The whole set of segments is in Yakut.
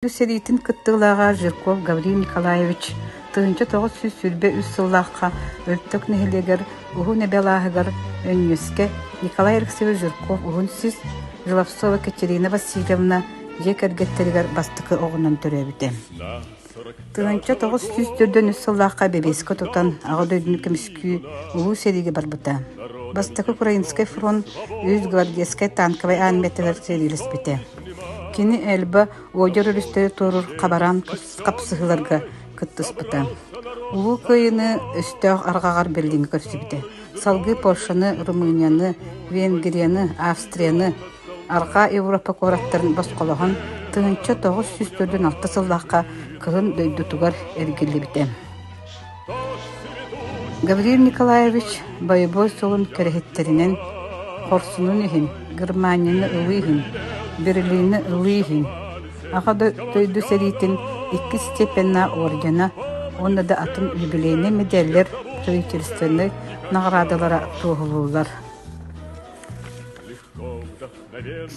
сэриитин кыттыылааҕа Жирков Гаврил Николаевич 1923 сыллаахха Өлтөх нэһилиэгэр Уһун Эбэ алааһыгар Өнньүөскэ Николай Алексеевич Жирков Уһун Сис, Желовцова Катерина Васильевна дьиэ кэргэттэригэр бастакы оҕонон төрөөбүтэ. 1943 сыллаахха бэбиэскэ тутан Аҕа дойдуну көмүскүү Улуу сэриигэ барбыта. Бастакы Украинскай фронт үс гвардейскай танковай армиятыгар сэриилэспитэ. Кини Эльба Одер өрүстэри туоруур хабараан хапсыһыыларга кыттыспыта. Улуу Кыайыыны өстөөх арҕаҕар Берлиҥҥэ көрсүбүтэ. Салгыы Польшаны, Румынияны, Венгрияны, Австрияны, Арҕаа Европа куораттарын босхолоһон 1946 сыллаахха кыһын дойдутугар эргиллибитэ. Гаврил Николаевич бойобуой суолун кэрэһиттэринэн хорсунун иһин, Германияны ылыы иһин, Берлини ылыы иһин, Аҕа дойду сэриитин иккис степеннээх ордена уонна да атын юбилейнай мэдээллэр правительственнай наҕараадалара туоһулууллар.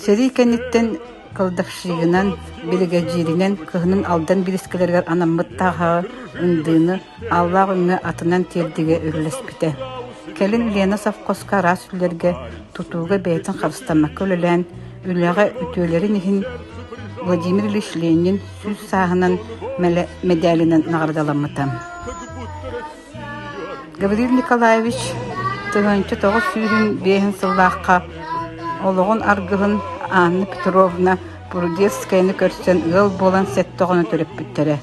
Сэрии кэнниттэн кладовщигынан, биригэдьииринэн кыһынын Алдан бириискэлэригэр анаммыт тааһаҕы, ындыыны Ааллаах Үҥҥэ атынан тиэрдиигэ үлэлэспитэ. Кэлин Лена совхозка араас үлэлэргэ, тутууга бэйэтин харыстаммакка үлэлээн, үлэҕэ үтүөлэрин иһин Владимир Ильич Ленин 100 сааһынан мэдээлинэн наҕараадаламмыта. Гаврил Николаевич 1995 сыллаахха олоҕун аргыһын Анна Петровна Прудецкаяны көрсөн ыал буолан сэттэ оҕону төрөппүттэрэ.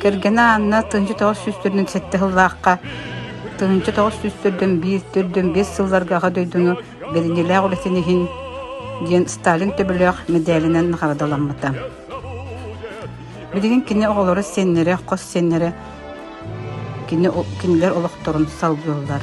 Кэргэнэ Анна 1947 сыллаахха 1941-45 сылларга Аҕа дойдуну бэриниилээх үлэтин иһин диэн Сталин төбөлөөх мэдээлинэн наҕараадаламмыта. Билигин кини оҕолоро сиэннэрэ, хос сиэннэрэ кини кинилэр олохторун салгыыллар.